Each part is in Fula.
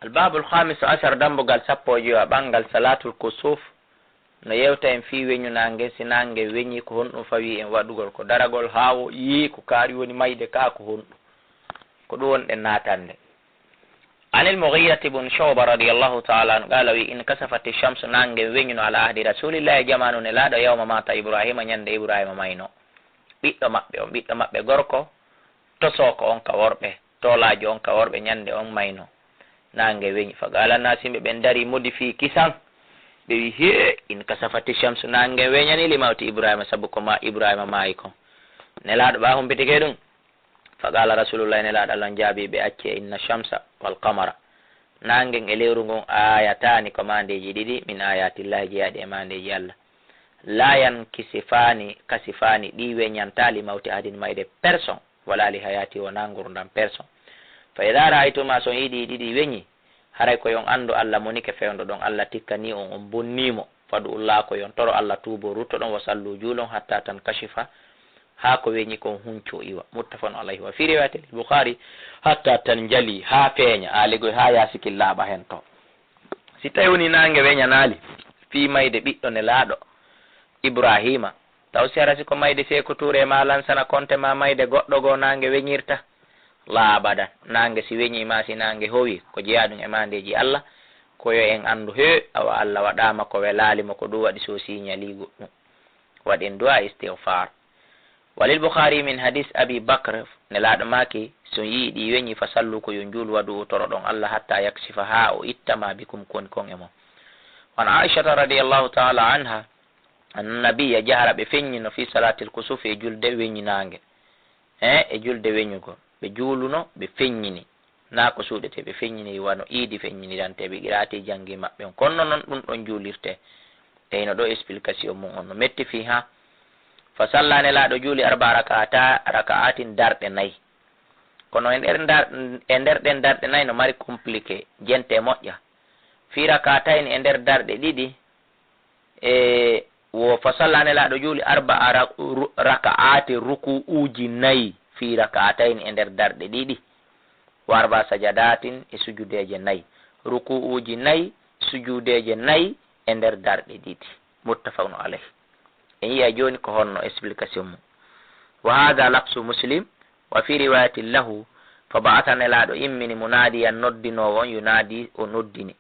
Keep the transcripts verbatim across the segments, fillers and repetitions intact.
Al-Babul Khamisu Ashar, dambugal sappo e joyo, ɓanngal Salatul Kusuf, no yewta en fii weñu naange. Si naange weñi, ko honɗum fawii en waɗugol? Ko daragol haa o yii, ko kaari woni mayde kaa, ko honɗum? Ko ɗum wonɗen naatande. Anil Mughirati bun Shu'ba radiyallahu ta'ala anhu, qaala, wi, inkasafati shamsu, naange weñuno, ala ahdi Rasulillahi, jamaanu Nelaaɗo, yawma maata Ibrahima, ñande Ibrahima mayno. Ɓiɗɗo maɓɓe on, ɓiɗɗo maɓɓe gorko, tosooka on ka worɓe, toolaajo on ka worɓe, ñande on mayno. Naange weñi. Fa qaala naas, yimɓe ɓen darii, modi fii kisan. Ɓe wi, hee, inkasafati shamsu, naange weñani li mawti Ibrahima, sabu ko ma Ibrahima maayi kon. Nelaaɗo ɓaa humpitike ɗum. Fa qaala Rasulullahi, Nelaaɗo Allah on jaabii ɓe, acce, inna shamsa wal qamara, naangen e lewru ngun, aayataani, ko maandeeji ɗiɗi, min aayaatillahi, jeyaaɗi e maandeeji Allah. Laa yankisifaani, kasifaani, ɗi weñantaa li mawti ahadin, mayde personne, walaa li hayaati, wonaa ngurndan personne. Fa idaa ra'aytumaa, so on yi'i ɗi ɗiɗi weñi, haray ko yo on anndu Allah monike fewndo ɗon, Allah tikkanii on, on bonnii mo. Fad'ullaha, ko yo on toro Allah, tuuboo, ruttoɗon, wa sallu, juulon, hatta tankashifa, haa ko weñi kon huncoo, iwa. Muttafaqun alayhi. Wa fii riwaayatin lil Bukhaari, hatta tanjali, haa feeña, aaligoy haa yaasi kin laaɓa hen to. Si tawi woni naange weñanaali fii mayde ɓiɗɗo Nelaaɗo Ibraahiima, taw si hara si ko mayde Seeku Tuure maa Lansana Konte maa mayde goɗɗo goo naange weñirta? Laa abadan. Naange si weñii maa si naange howii, ko jeyaa ɗum e maandeeji Allah, ko yo en anndu, hee, awa Allah waɗaama ko welaali mo, ko ɗum waɗi so o siñalii goɗɗum. Waɗen du'a istighfar. Walil Bukhari min hadis Abi Bakr, Nelaaɗo maaki, so on yi'i ɗi weñi, fa sallu, ko yo on juulu, wa du'u, toroɗon Allah, hatta yakshifa, haa o itta, ma bikum, ko woni kon e mon. Wa an Aishata radiyallahu ta'ala anha, anna nabiyya jahara, ɓe feññino, fi salatil kusufi, e julde weñi naange. He, e julde weñugol. Ɓe juuluno, ɓe feññini. Naa ko suuɗetee, ɓe feññini wano iidi feññinirantee, ɓe qiraati janngi maɓɓe on. Kono non ɗum ɗon juulirtee. E hino ɗo explication mum on no metti fii, haa. Fa salla, Nelaaɗo juuli, arba'a raka'ata-, raka'atin, darɗe nay. Kono e nder ndar-, e nder ɗen darɗe nay no mari compliqué, jente moƴƴa. Fii raka'atayn, e nder darɗe ɗiɗi, e wo fa salla, Nelaaɗo juuli, arba'a ra-, ru-, raka'atin, ruku'uuji nay, fii raka'atayn, e nder darɗe ɗiɗi, wa arba'a sajadatin, e sujudeeje nay, ruku'uuji nay, sujudeeje nay, e nder darɗe ɗiɗi. Muttafaqun alayh. En yi'ay jooni ko honno explication mum. Wa hadha lafzu Muslim, wa fi riwayatin lahu, fa ba'atha, Nelaaɗo immini, munaadiyan, noddinoowo on, yunaadi, o noddini.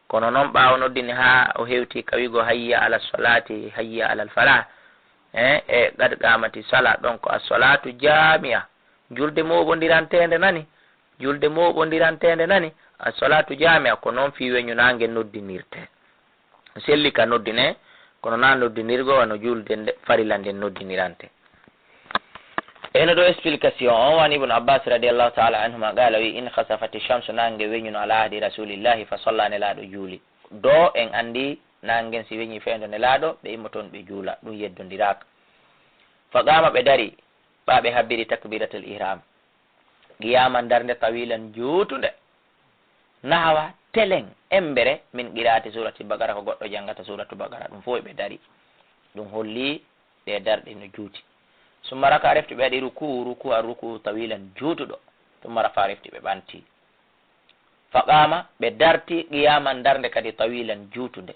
Kono non, ɓaawo noddini haa o hewti ka wi'go, "Hayya ala salati, hayya ala falah," eh, e "Qad qamati salah," ɗon ko as-salatu jami'a. Julde mooɓondiranteende nani, julde mooɓondiranteende nani, as-salatu jami'a, ko non fii weñu naange noddinirtee. Selli ka noddine, kono naa noddinirgo wano julde nde farilla nden noddinirante. Eno ɗo explication on wani Ibn Abbas radiyallahu ta'ala anhuma qala wi, "In khasafati shamsu," naange weñuno, "ala ahdi Rasulillahi fa salla," Nelaaɗo juuli. Do en andi naangen si weñi fewndo Nelaaɗo, ɓe immoton ɓe juula, ɗum yeddondiraaka. Fa qama, ɓe dari, ɓa ɓe habbiri takbiratul ihram. Qiyaman, darnde, tawilan, juutunde. Nahawa, telen, embere, min qiraati surati Baqara, ko goɗɗo janngata suratu Baqara, ɗum fof ɓe dari. Ɗum holli ɗe darɗe no juuti. Summa raka, refti ɓe waɗi ruku'u, ruku'a, ruku'u tawilan, juutuɗo. Summa rafa, refti ɓe ɓanti. Fa qama, ɓe darti, qiyaman, darnde kadi, tawilan, juutunde.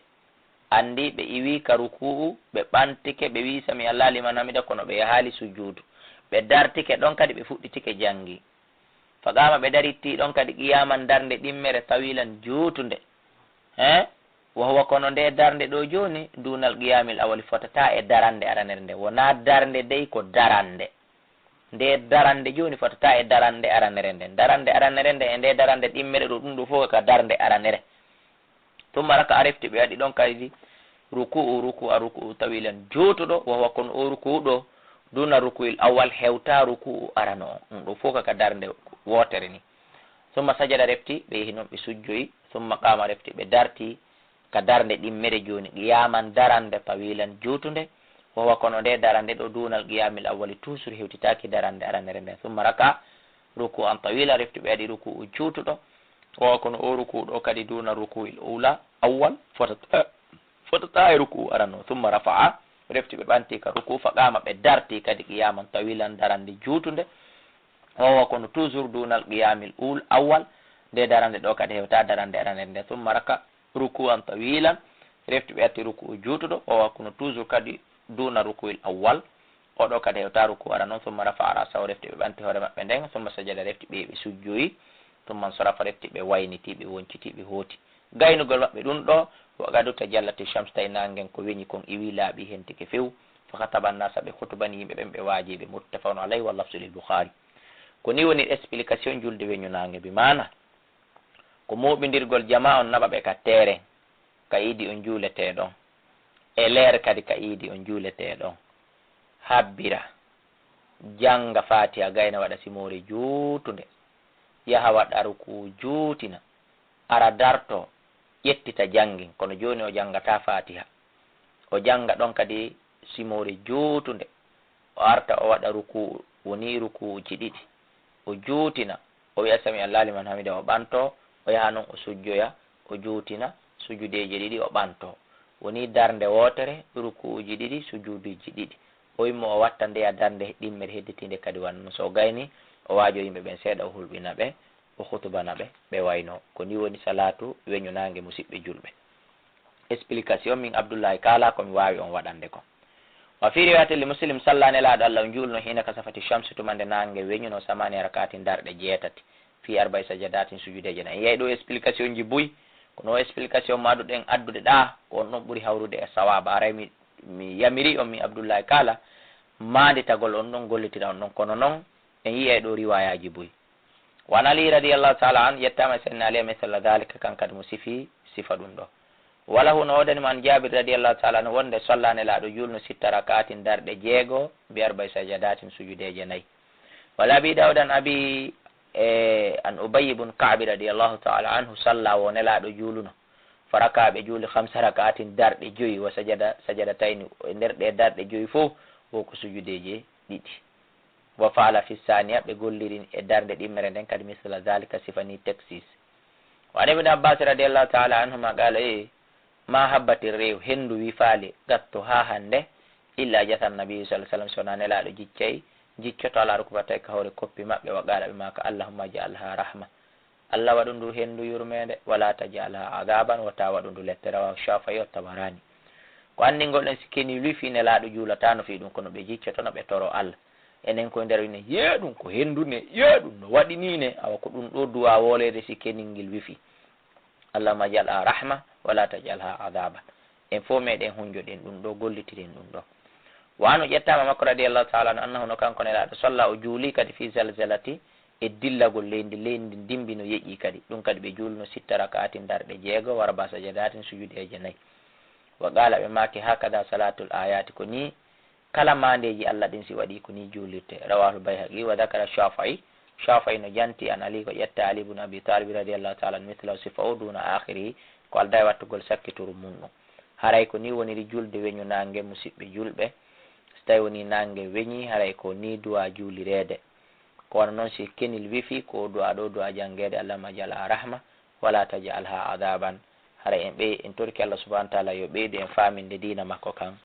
Andi ɓe iwi ka ruku'u, ɓe ɓantike, ɓe wi, "Sami Allahu liman hamida," kono ɓe yahaali sujuudu. Ɓe dartike ɗon kadi, ɓe fuɗɗitike janngi. Fa qama, ɓe daritti ɗon kadi, qiyaman, darnde ɗimmere, tawilan, juutunde. He? Wa huwa, kono nde darnde ɗo jooni, dunal qiyamil awwali, fotata e darande aranere nde. Wonaa darnde dey, ko darande. Nde darande jooni fotata e darande aranere nden. Darande aranere nden e nde darande ɗimmere ɗo, ɗum ɗo fof ka darande aranere. Tumma raka, a refti ɓe waɗi ɗon kadi ruku'u, ruku'a, ruku'u tawilan juutuɗo, wa huwa, kono o ruku'u ɗo, duna ruku'il awwal, hewta ruku'u arano on. Ɗum ɗo fof ka darande wootere ni. Summa sajada, refti ɓe yehi non ɓe sujjoyi. Summa qama, refti ɓe darti, ka darnde ɗimmere jooni, qiyaman, darande, tawilan, juutunde, wa huwa, kono nde darande ɗo, dunal qiyamil awwali, toujours hewtitaaki darande aranere nden. Summa raka, ruku'an tawilan, refti ɓe waɗi ruku'u juutuɗo, wa huwa, kono o ruku'u ɗo kadi, duna ruku'il ula, awwal, fotata, fotata e ruku'u arano. Summa rafa'a, refti ɓe ɓanti ka ruku'u, fa qama, ɓe darti kadi, qiyaman, tawilan, darande juutunde, wa huwa, kono toujours dunal qiyamil ul-, awwal, Nde darande ɗo kadi hewta darande aranere nde. Summa raka ruku'an tawilan, refti ɓe atti ruku'u juutuɗo, wa huwa kono toujours kadi duna ruku'il awwal. O ɗo kadi hewta ruku'u ara non, summa rafa'a ra'sahu, refti ɓe ɓanti hoore maɓɓe nden, summa sajada, refti ɓe ɓe sujjoyi, summa nsarafa, refti ɓe wayniti, ɓe wonciti, ɓe hooti. Gaynugol maɓɓe ɗum ɗo, wa qad tajallati shams, tawi nangen ko weñi kon iwi laaɓi hentike few, fa khataba nnasa, ɓe khutubani yimɓe ɓen, ɓe waaji ɓe, muttafaqun alayhi, wa lafzu lil Bukhari. Ko ni woni explication julde weñu nange, bi maana ko mooɓindirgol jamaa on naɓa ɓe ka teeren, ka iidi on juuletee ɗon, e leer kadi ka iidi on juuletee ɗon, habbira, jannga Faatiha, gayna waɗa simoore juutunde, yaha waɗa rukuu juutina, ara darto, ƴettita janngin, kono jooni o janngataa Faatiha. O jannga ɗon kadi simoore juutunde, o arta o waɗa rukuu, woni rukuuji ɗiɗi, o juutina, o wi'a sami Allahu liman hamida, o ɓanto, o yaha non o sujjoya, o juutina sujudeeje ɗiɗi, o ɓanto. Woni darnde wootere, rukuuji ɗiɗi, sujuuduuji ɗiɗi. O immo o watta ndeya darnde ɗimmere hedditiinde kadi wano non. So o gayni, o waajo yimɓe ɓen seeɗa, o hulɓina ɓe, o khutubana ɓe, ɓe wayno. Ko ni woni salaatu weñu naange, musiɓɓe julɓe. Explication min Abdullahi kaala ko mi waawi on waɗande kon. Wa fi riwayatin li Muslim, salla Nelaaɗo Allah on juulno hiina kasafati shamsu, tuma nde naange weñuno, samaniya rakaatin, darɗe jeetati, fi arba'i sajadatin, sujudeeje nayi. En yiyay ɗo explication ji buy, kono o explication maaɗuɗen addude ɗa, ko on ɗon ɓuri hawrude e sawaaba. Aray mi, mi yamiri on min Abdullahi kaala maanditagol on ɗon, gollitira on ɗon, kono non en yiyay ɗo riwayaaji buy. Wa an Ali radiyallahu ta'ala an, yettaama e Sayyidina Ali, misla dhalika, kan kadi mo sifi sifa ɗum ɗo. Wa lahu, no woodani mo, an Jabir radiyallahu ta'ala anhu, wonde salla Nelaaɗo juulno sitta rakaatin, darɗe jeego, bi arba'i sajadatin, sujudeeje nayi. Wa li Abi Dawud an Abi, e, an Ubay ibn Ka'b radiyallahu ta'ala anhu, salla, wo Nelaaɗo juuluno. Fa raka, ɓe juuli, khamsa rakaatin, darɗe joyi, wa sajada sajadatayni, e nder ɗe darɗe joyi fof, wo ko sujudeeje ɗiɗi. Wa fa'ala fi saniya, ɓe golliri e darnde ɗimmere nden kadi, misla dhalika, sifa ni, taksis. Wa an Ibn Abbas radiyallahu ta'ala anhuma qala, e, ma habbati rihu, hendu wifaali, qattu, ha hande, illa jasa Nabi sallallahu alaihi wasallam, sona Nelaaɗo jiccay, jiccoto, ala rukbatayhi, ka hoore koppi maɓɓe, wa qala, ɓe maaka, Allahumma ij'alha rahma. Allah, waɗu ndu hendu yurmeende, wala taj'alha adhaban, wota waɗu ndu lette. Rawahu Shafi'i wa Tabarani. Ko anndingol en, si kenil wifi Nelaaɗo juulataano fii ɗum, kono ɓe jiccotono, ɓe toro Allah. Enen koye nder ine, yee ɗum ko hendu ne, yee ɗum no waɗi nii ne, awa ko ɗum ɗo du'a wooleede si kenil ngil wifi. Allahumma ij'alha rahma, wala taj'alha adhaban. En fof meɗen hunjoɗen ɗum ɗo, gollitiren ɗum ɗo. Wa anhu, ƴettaama makko radiyallahu ta'ala anhu, annahu, no kanko Nelaaɗo, salla, o juuli kadi, fi zalzalati, e dillagol leydi, leydi ndin dimbi no yeƴƴi kadi. Ɗum kadi ɓe juulno sitta rakaatin, darɗe jeego, wa arba sajadatin, sujudeeje nayi. Wa qala, ɓe maaki, hakada salatul ayati, ko nii kala maandeeji Allah ɗin si waɗi ko nii juulirte. Rawahul Bayhaqi wa dhakara Shafi'i. Shafi'i no janti an Ali, ko ƴetta Ali ibn Abi Talib radiyallahu ta'ala anhu, mithlahu, sifa o, duna akhirihi, ko aldaa e wattugol sakkituru mun ɗum. Haray ko nii woniri julde weñu naange, musiɓɓe julɓe. Si tawi woni naange weñi, haray ko nii du'a juulireede. Ko wano non si kenil wifi, ko du'a ɗo, du'a janngeede, Allahumma ij'alha rahma, wala taj'alha adhaban. Haray en ɓey, en torki Allah subhanahu wa ta'ala yo ɓeydu en faaminde diina makko kan,